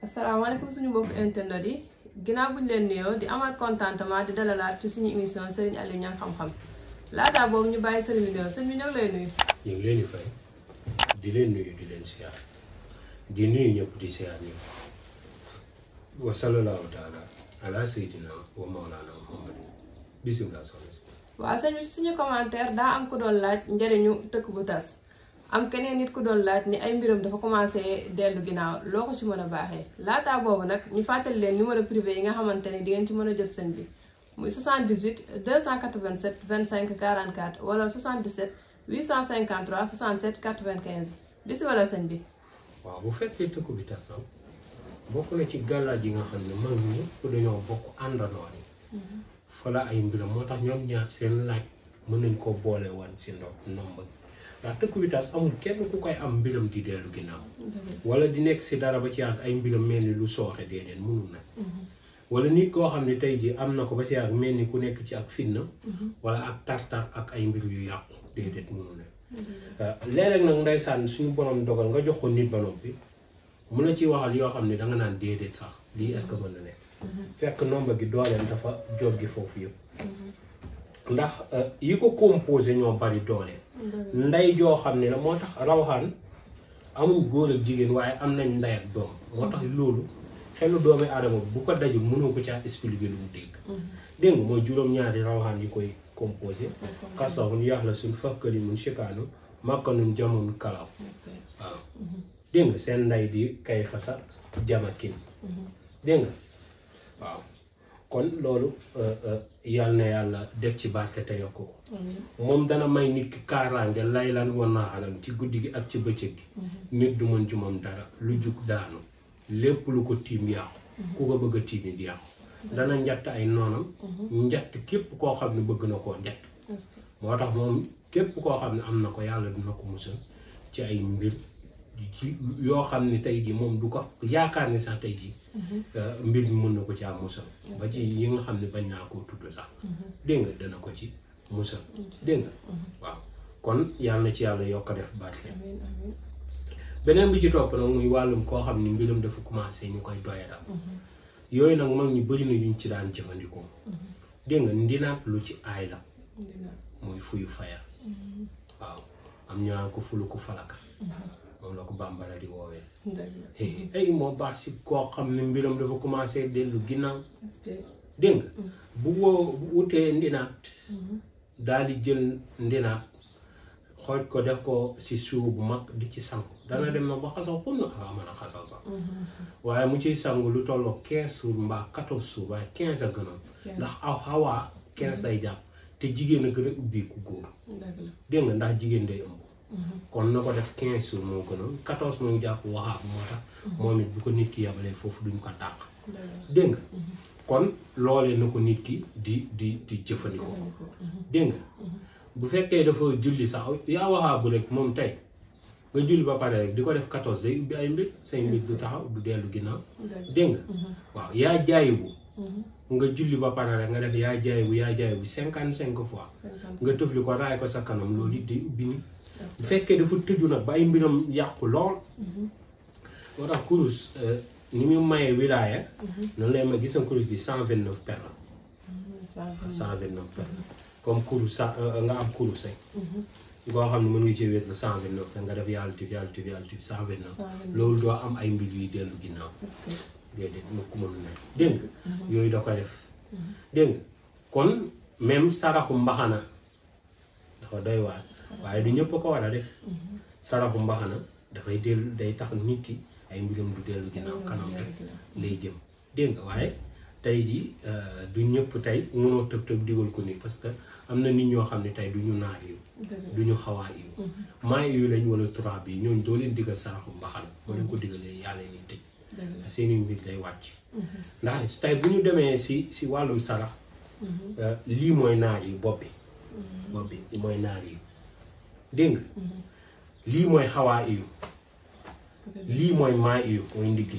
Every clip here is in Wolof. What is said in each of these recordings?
asalaamaaleykum suñu mbokk internet yi ginnaaw buñ leen nuyoo di amaat contentement di dalalaat ci suñu émission Serigne Aliou Niang xam-xam laataa boobu ñu bàyyi sëriñ bi nuyoo sëñ bi ñoo ngi lay nuyu. ñu ngi leen di fay di leen nuyu di leen siyaar di nuyu ñëpp di siyaar ñëpp wa sallallahu taala ala sayyidina wa mawlana Muhammad bisimilah soxna si. waaw sëñ bi suñu commentaire daa am ku doon laaj njëriñu tëkk bu tas am keneen nit ku doon laaj ni ay mbiram dafa commencé dellu ginnaaw loo ko ci mën a baaxee laataa boobu nag ñu fàttali leen numéro privé yi nga xamante ni di ngeen ci mën a jot sëñ bi muy 78 287 25 44 wala 77 853 67 95 bisi wala sëñ bi. waaw bu fekkee tëkku bi tas nag bokk na ci gàllaaj yi nga xam ne mag ñëpp dañoo bokk àndandoo ni fa la ay mbiram moo tax ñoom ñaar seen laaj mën nañ koo boole woon si nomba ndax tëkku bi tas amul kenn ku koy am mbiram di dellu ginnaaw wala di nekk si dara ba ci yàgg ay mbiram mel ni lu sooxe déedéet mënul nag wala nit koo xam ne tey jii am na ko ba si yàgg mel ni ku nekk ci ak fitna wala ak tartar ak ay mbir yu yàqu déedéet mënul nag léeg-léeg nag ndeysaan suñu borom dogal nga jox ko nit ba noppi mun na ci waxal yoo xam ne danga naan déedéet sax lii est-ce que mën na nekk fekk nomba gi dooleem dafa joggi foofu yëpp ndax yi ko composé ñoo bari doole ndey joo xam ne la moo tax rawaxaan amuñ góor ak jigéen waaye am nañ ndey ak doom moo tax loolu xelu doomi aadama bu ko dajul mënoo ko caa expliquer lu mu dégg nga mooy juróom-ñaari rawaxaan yi koy composé kasawun yaax la suñ fakkali mun chikaanu makkanun jamun kalaw waaw dégg nga seen ndey di kay fasa jamakin dégg nga waaw kon loolu yal na yàlla def ci barke te yokk ko moom dana may nit ki kaaraange laylan wa naaharan ci guddi gi ak ci bëccëg gi nit du mën ci moom dara lu jug daanu lépp lu ko tiim yàqu ku ko bëgg a tiim it yàqu dana njatt ay noonam njatt képp koo xam ne bëgg na koo njatt moo tax moom képp koo xam ne am na ko yàlla dina ko musal ci ay mbir yoo xam ne tey jii moom du ko yaakaar ni sax tey jii mbir mi mën na ko ci am musal ba ci yi nga xam ne bañ naa koo tudd sax dégg nga dana ko ci musal dégg nga waaw kon yàlla na ci yàlla yokk def barke beneen bi ci topp nag muy wàllum koo xam ne mbiram dafa commencé ñu koy doyadal yooyu nag mag ñi bëri na yuñ ci daan jëfandikoo dégg nga ndinaat lu ci aay la muy fuyu faya waaw am ñu naan ko fulu ko falaka moom la ko bambara di woowee ay moo baax si koo xam ne mbiram dafa commencé dellu ginnaaw dégg nga bu wutee ndinaat daal di jël ndinaat xooj ko def ko si suuf bu mag di ci sangu dana dem na ba xasaw xun na mën a xasal sax waaye mu ciy sangu lu tolloo 15 jours mbaa 14 jours waaye 15 a gënoon ndax aw xawaa 15 day jàpp te jigéen a gën a ubbeeku góor dégg nga ndax jigéen day ëmb kon na ko def 15 jours moo gënoon 14 moom jàpp waxaat moo tax moom it bu ko nit ki yabalee foofu duñ ko dàq dégg nga kon loolee na ko nit ki di jëfandikoo dégg nga bu fekkee dafa julli sax yaa waxaa bu rek moom tey nga julli ba pare rek di ko def 14 day ubbi ay mbir say mbir du taxaw du dellu ginnaaw dégg nga waaw yaa jaayibu nga julli ba pare rek nga def yaa jaayibu 55 fois nga tëfli ko raay ko sa kanam loolu it day ubbi ni bu fekkee dafa tëju nag ba ay mbiram yàqu lool moo tax kurus ni mu mayee wilaaya noonu lay ma gis nga kurus bi 129 per la 129 per la comme kurus nga am kurus rek ngoo xam ne mën nga ci wéet la 129 per nga def yàlla tif 129 loolu doo am ay mbir yuy dellu ginnaaw déedéet mu ko mënu nekk dégg nga yooyu da ko def dégg nga kon même saraxu mbaxana dafa doy waar waaye du ñëpp ko war a def saraxu mbaxana dafay dellu day tax nit ki ay mbiram du dellu ginnaaw kanam rek lay jëm dégg nga waaye tey ji du ñëpp tey mënoo tëb digal ko nii parce que am na nit ñoo xam ne tey du ñu naar yu du ñu xawaa yu maa yu lañ wala turaab yi ñooñu doo leen digal saraxu mbaxana moo leen ko digalee yàlla ñuy tëj seeni mbir day wàcc ndax tey bu ñu demee si wàllum sarax lii mooy naar yi bopp bi mooy naar yi dégg nga lii mooy xawaa iyu lii mooy maa iyu mooy ndigg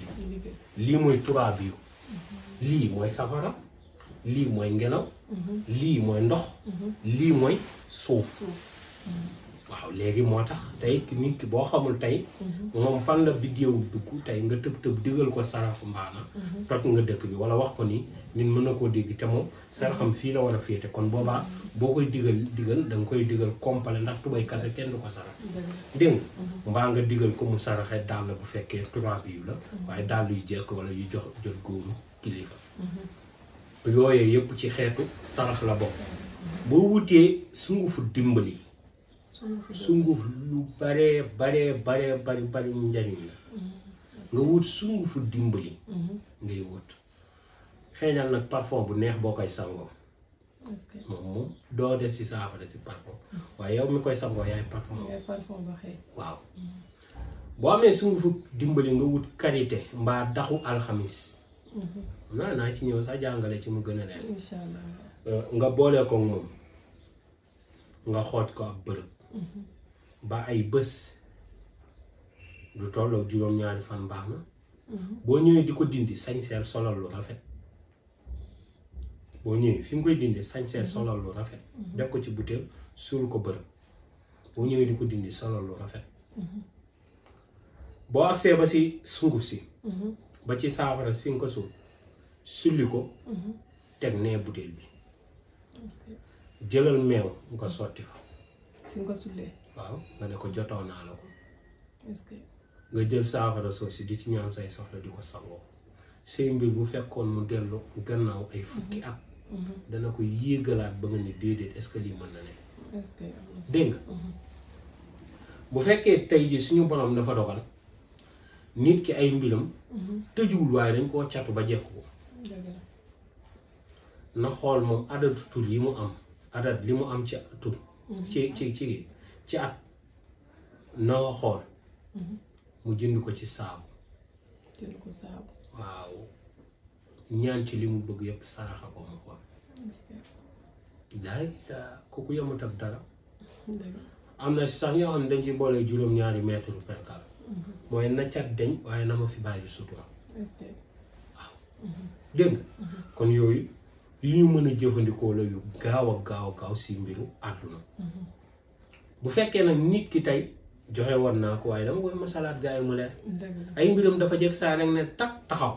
lii mooy turaab iyu lii mooy safara lii mooy ngelaw lii mooy ndox lii mooy suuf waaw léegi moo tax tey nit ki boo xamul tey moom fan la biddéew dugg tey nga tëb digal ko sarafu mbaana toj nga dëkk bi wala wax ko ni nit mën na koo dégg te moom saraxam fii la war a féete kon boobaa boo koy digal da nga koy digal complet ndax tubay kase kenn du ko sarax dégg nga mbaa nga digal ko mu saraxe dàll bu fekkee 3 bi la waaye dàll yu jekk wala yu jot góoru kilifa yooyee yëpp ci xeetu sarax la bokk boo wutee sungufu dimbali sunguf lu bari njariñ la nga wut sungufu dimbali ngay wut xëynal nag parfum bu neex boo koy sangoo moom doo def si saafara si parfum waaye yow mi koy sangoo yaay parfum ba xëy waaw boo amee sungufu dimbali nga wut karité mbaa daxu alxamis naa ci ñëw sax jàngale ci mu gën a leer inshallah nga boole ko moom nga xoot ko ab bërëb ba ay bés du tolloo juróom-ñaari fan baax na boo ñëwee di ko dindi sañseel solal lu rafet boo ñëwee fi nga koy dindi sañseel solal lu rafet def ko ci butéel suul ko bërëb boo ñëwee di ko dindi solal lu rafet boo agsee ba si sunguf si ba ci saafara si nga ko suul sulli ko teg nee butéel bi jëlal meew nga sotti fa fi nga ko sullee waaw nga ne ko jotoo naa la ko est-ce que nga jël saafara soo si di ci ñaan say soxla di ko sangoo say mbir bu fekkoon mu dellu gannaaw ay fukki at dana ko yéegalaat ba nga ni déedéet est-ce que lii mën na ne dégg nga bu fekkee tey ji suñu borom dafa dogal nit ki ay mbiram tëjuwul waaye dañ koo catu ba jekku ko na xool moom adadu tur yi mu am adat li mu am ci tur ci at na xool mu jënd ko ci saabu waaw ñaan ci li mu bëgg yëpp saraxa ko mu xool daay kooku yemut ak dara am na sax ñoo xam ne dañ ci boole juróom-ñaari mètre perkal mooy na cat deñ waaye na ma fi bàyyi sutura waaw dégg nga kon yooyu yu ñu mën a jëfandikoo la yu gaaw si mbiru àdduna bu fekkee nag nit ki tey joxe woon naa ko waaye dama koy masalaat gaa yi mu leer ay mbiram dafa jekk saa rek ne tak taxaw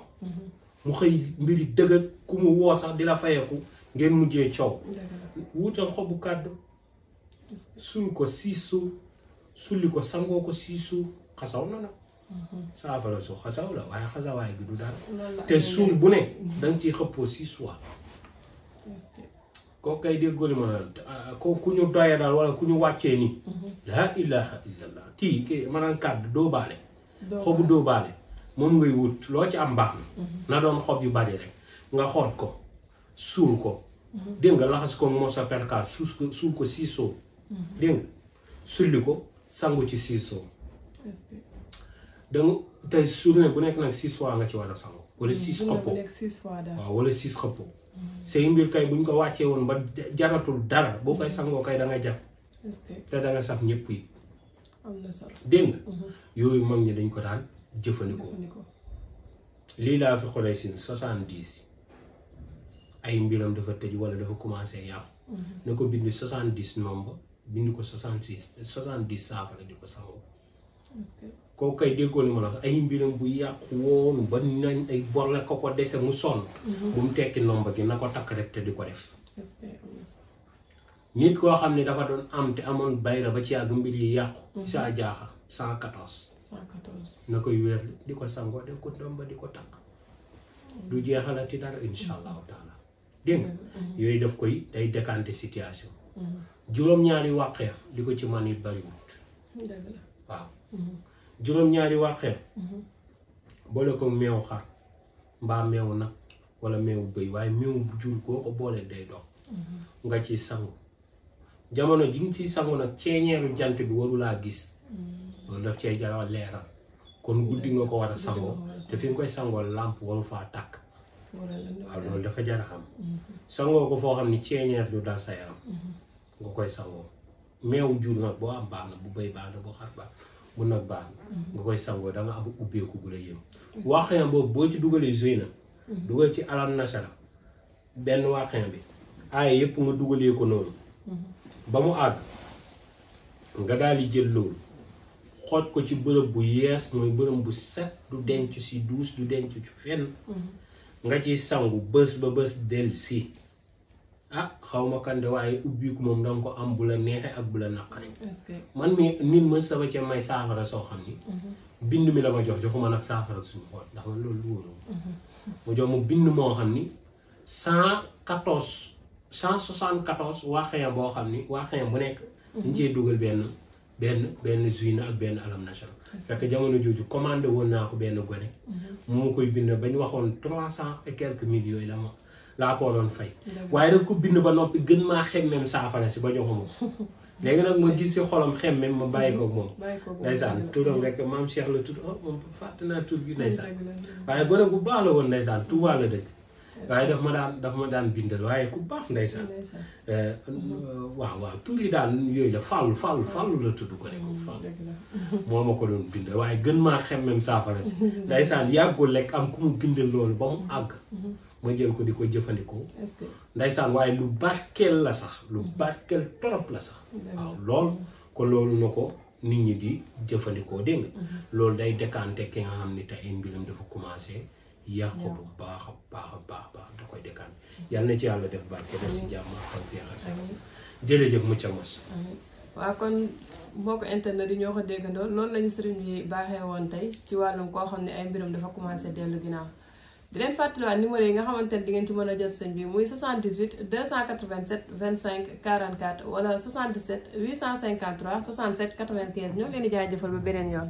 mu xëy mbiri dëgër ku mu woo sax di la fayeku ngeen mujjee coow wuutal xobu kàddu sul ko siisu sulli ko sangoo ko siisu xasaw na nag saafara su xasaw la waaye xasawaay bi du dara te suul bu ne danga ciy xëppoo 6 fois kooku kay déggoo li ma naan ko ku ñu doye daal wala ku ñu wàccee nii laa ilaha illallah kii maanaam kàddu doo baale xobu doo baale moom ngay wut loo ci am baax na doon xob yu bari rek nga xoot ko suul ko dégg nga laxas ko moo sa perkaal suul ko 6 soo dégg nga sulli ko sangu ci 6 soo danga tey journée bu nekk nag 6 fois nga ci war a sangu wala 6 xëppoo waaw wala 6 xëppoo say mbir kay buñ ko wàccee woon ba jaratul dara boo koy sangoo kay da nga jar te da nga sax ñëpp yi dégg nga yooyu mag ñi dañ ko daan jëfandikoo lii laa fi xoolee si 70 ay mbiram dafa tëj wala dafa commencé yàqu na ko bind 70 nomba bind ko 70 saafara di ko sangoo kooku kay déggoo li ma la ay mbiram bu yàqu woon ba nañ ay bor la ko dese mu sonn bu mu tekki nomba gi na ko takk rek te di ko def nit koo xam ne dafa doon am te amoon bayra ba ci yàgg mbir yi yàqu saa jaaxa 114 na koy wér di ko sangoo def ko nomba di ko takk du jeexalati dara insha allahu taala dégg nga yooyu daf koy day décanter situation juróom-ñaari wàqee di ko ci man it bariwut waaw juróom-ñaari wàqee boole ko meew xar mbaa meew nag wala meew bëy waaye meew bu jur koo ko boolee day dox nga ci sangu jamono ji nga ciy sangu nag ceeñeeru jant bi warulaa gis loolu daf cee jar leeral kon guddi nga ko war a sangoo te fi nga koy sangoo làmp waru faa tàkk waaw loolu dafa jar a xam sangoo ko foo xam ni ceeñeer du dal sa yaram nga koy sangoo meew jur nag boo am baax na bu bëy baax na bu xar baax bu nag baax nga koy sangoo da nga am ubbeeku bu la yëm waxeen boobu boo ci dugalee zeyna dugal ci alam nasara benn waxeen bi aaya yëpp nga dugalee ko noonu ba mu àgg nga daal di jël loolu xooj ko ci bërëb bu yees mooy bërëb bu set du denc si douche du denc ci fenn nga ci sangu bés ba bés del si ah xawma kan de waaye ubbiku moom danga ko am bu la neexee ak bu la naqari man mi nit ma sama ca may saafara soo xam ni bind mi la ma joxuma nag saafara suñu xool ndax man loolu lu wóoru mu jox mu bind moo xam ni 174 waaxee boo xam ni waaxee bu nekk dañ cee dugal benn juin ak benn alam national fekk jamono jooju commandé woon naa ko benn gone mu koy bind bañ waxoon 300 et quelques mille yooyu laa ko doon fay waaye daf ko bind ba noppi gën maa xemmem saafara si ba joxuma ko léegi nag ma gis si xolam xemmem ma bàyyi ko moom ndeysaan turam rek maam Cheikh la tudd moom fàtte naa tur bi ndeysaan waaye gone bu baax la woon ndeysaan Touba la dëkk waaye daf ma daan bindal waaye ku baax ndeysaan waaw tur yi daal yooyu la fàllu la tudd ko ne ko fàllu moo ma ko doon bindal waaye gën maa xemmem saafara si ndeysaan yàggul rek am ku mu bindal loolu ba mu àgg ma jël ko di ko jëfandikoo ndeysaan waaye lu barkeel la sax lu barkeel torop la sax waaw lool ko loolu na ko nit ñi di jëfandikoo dégg nga loolu day décanté ki nga xam ni te ay mbiram dafa commencé yàqu bu baax a baax da koy décanté yàlla na ci yàlla def barke def si jàmm ak tawfeex ak jërëjëf mu ca mos waaw kon mbokk internet yi ñoo ko déggandoo loolu lañu sëriñ bi baaxee woon tey ci wàllum koo xam ne ay mbiram dafa commencé dellu ginnaaw di leen fàttaliwaat numéro yi nga xamante ne di ngeen ci mën a jot sëñ bi muy 78 287 25 44 wala 77 853 67 95 ñoo ngi leen di jaajëfal ba beneen yoon.